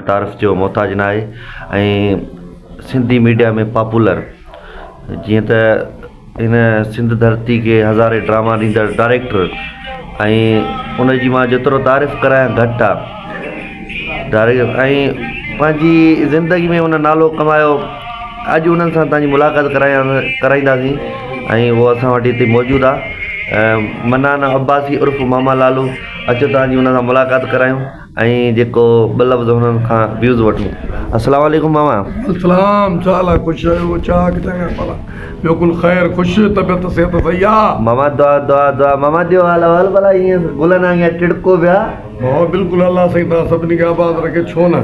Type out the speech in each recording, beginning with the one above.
تعارف جو محتاج ناهي ۽ سنڌي ميڊيا ۾ پاپولر جيئن ته هن سنڌ ڌرتي کي هزارين ڊراما ڏيندڙ ڊائريڪٽر ۽ ان جي مان جيترو تعريف ڪرايان گهٽ آ ۽ پنهنجي زندگي ۾ ان نالو ڪمايو اڄ انهن سان تنهنجي ملاقات ڪرايان ڪرائينداسين ۽ هو اسان وٽ هتي موجود آ منان عباسي عرف ماما لالو اچو تنهنجي ان سان ملاقات ڪرايون ۽ جيڪو ٻه لفظ هنن کان ويوز وٺون. السلام عليڪم ماما. السلام ڇا حال آ خوش آهيو چاڪ چڱا ڀلا ٻيو ڪل خير خوش طبيعت صحت صحيح آ. ماما دعا دعا دعا ماما ڏيو حال احوال ڀلا ائين گلن آنگيان ٽڙڪو پيا. ها بلڪل الله سائين توهان سڀني کي آباد رکي ڇو نه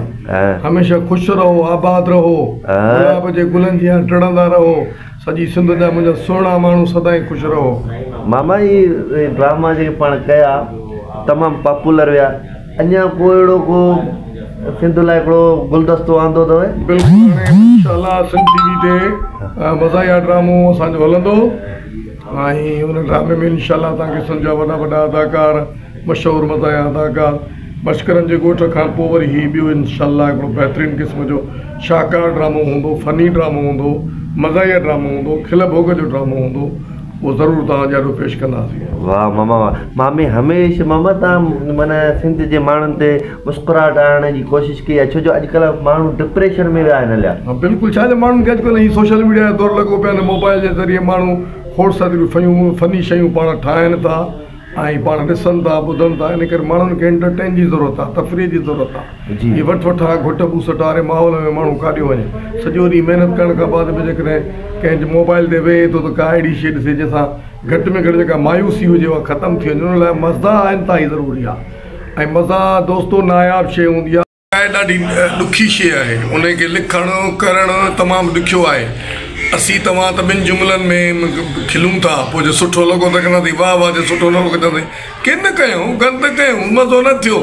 هميشه خوش رهو آباد رهو گلاب جي گلن جيان ٽڙندا رهو. سڄي سنڌ جا منهنجا سهڻا ماڻهو سدائين خوش رهو. ماما هي ڊراما جيڪي پاڻ ڪيا تمام پاپولر ويا اڃا ڪو اهڙو ڪو سنڌ لاء هڪڙو گلدستو آندو اٿو. بلڪل هاڻي انشاء الله سنڌ ٽي وي تي مزاحيه ڊرامو اسان جو هلندو ۽ ان ڊرامي ۾ انشاء الله توهان کي سنڌ جا وڏا وڏا اداڪار مشهور مزاحيه اداڪار مشڪرن جي ڳوٺ کان پوء وري هي ٻيو انشاء الله هڪڙو بهترين قسم جو شاهڪار ڊرامو هوندو، فني ڊرامو هوندو، مزاحيه ڊرامو هوندو، کل ڀوڳ جو ڊرامو هوندو، اهو ضرور توهان جي آڏو پيش ڪنداسين. واه ماما واه مامي هميشه ماما توهان معنيٰ سنڌ جي ماڻهن تي مسڪراهٽ آڻڻ جي ڪوشش ڪئي آهي ڇو جو اڄڪلهه ماڻهو ڊپريشن ۾ ويا آهن هليا. ها بلڪل ڇا جو ماڻهن کي اڄڪلهه هي سوشل ميڊيا جو دور لڳو پيو آهي موبائل جي ذريعي ماڻهو کوڙ ساريون فيون فني شيون پاڻ ٺاهن ٿا ۽ پاڻ ڏسن ٿا ٻڌن ٿا ان ڪري ماڻهن کي انٽرٽين جي ضرورت آهي تفريح جي ضرورت آهي هي وٺ وٺان گهٽ ٻوسٽ واري ماحول ۾ ماڻهو ڪاڏي وڃي سڄو ڏينهن محنت ڪرڻ کان بعد به جيڪڏهن ڪنهن جي موبائل تي ويهي ٿو ته ڪا اهڙي شيء ڏسي جنهن سان گهٽ ۾ گهٽ جيڪا مايوسي هجي اها ختم ٿي وڃي ان لاء مزاح انتهائي ضروري آهي ۽ مزاح دوستو ناياب شيء هوندي آهي. ڏاڍي ڏکي شيء آهي، انهي کي لکڻ ڪرڻ تمام ڏکيو آهي. اسين توهان ته ٻن جملن ۾ کلون ٿا، پوء جي سٺو لڳو ته ڪنداسين واهه واهه جي سٺو نه لڳو ته چونداسين ڪن ڪيائون گند ڪيائون مزو نه ٿيو.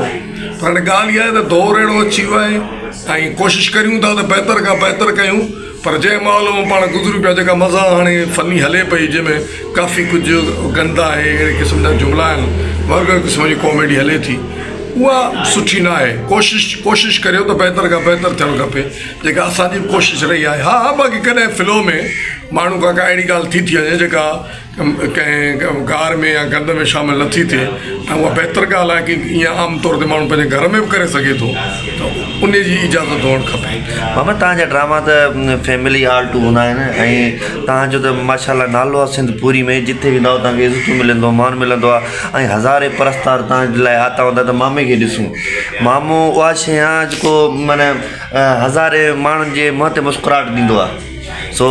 پر هاڻي ڳالهه اها آهي ته دور اهڙو اچي ويو آهي ۽ ڪوشش ڪريون ٿا ته بهتر کان بهتر ڪيون پر جنهن ماحول مان پاڻ گذريون پيا جيڪا مزاح هاڻي فني هلي پئي جنهن ۾ ڪافي ڪجهه گند آهي اهڙي قسم جا جملا آهن ورگر قسم جي ڪاميڊي هلي ٿي اها سٺي نه آهي ڪوشش ڪوشش ڪريو ته بهتر کان بهتر ٿيڻ کپي جيڪا اسان جي به ڪوشش رهي آهي ها ها باقي ڪڏهن فلو ۾ ماڻهو کان ڪا اهڙي ڳالهه ٿي ٿي وڃي جيڪا ڪنهن گار ۾ يا گند ۾ شامل نه ٿي ٿئي ۽ اها بهتر ڳالهه آهي ڪي ائين عام طور تي ماڻهو پنهنجي گهر ۾ به ڪري سگهي ٿو ته ان جي اجازت هئڻ کپي. ماما توهان جا ڊراما ته فيملي آل ٽو هوندا آهن ۽ توهان جو ته ماشاء الله نالو آهي سنڌ پوري ۾ جتي ويندا آهيو توهان کي عزتون ملندو مان ملندو آهي ۽ هزارين پرستار توهان جي لاء آتا هوندا ته مامي کي ڏسون مامو اها شيء آهي جيڪو معنيٰ هزارين ماڻهن جي منهن تي مسڪراهٽ ڏيندو آهي. سو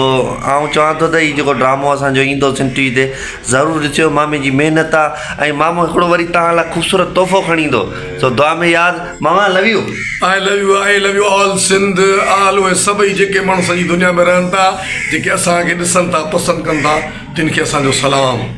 آئون چوان ٿو ته هي جيڪو ڊرامو اسان جو ايندو سنڌ ٽي وي تي ضرور ڏسجو مامي جي محنت آ ۽ مامو هڪڙو وري توهان لاء خوبصورت تحفو کڻي ايندو سو دعا ۾ ياد ماما لو you. I love you I love you all Sindh all اهي سڀئي جيڪي ماڻهو سڄي دنيا ۾ رهن ٿا جيڪي اسان کي ڏسن ٿا پسند ڪن ٿا تن کي اسان جو سلام.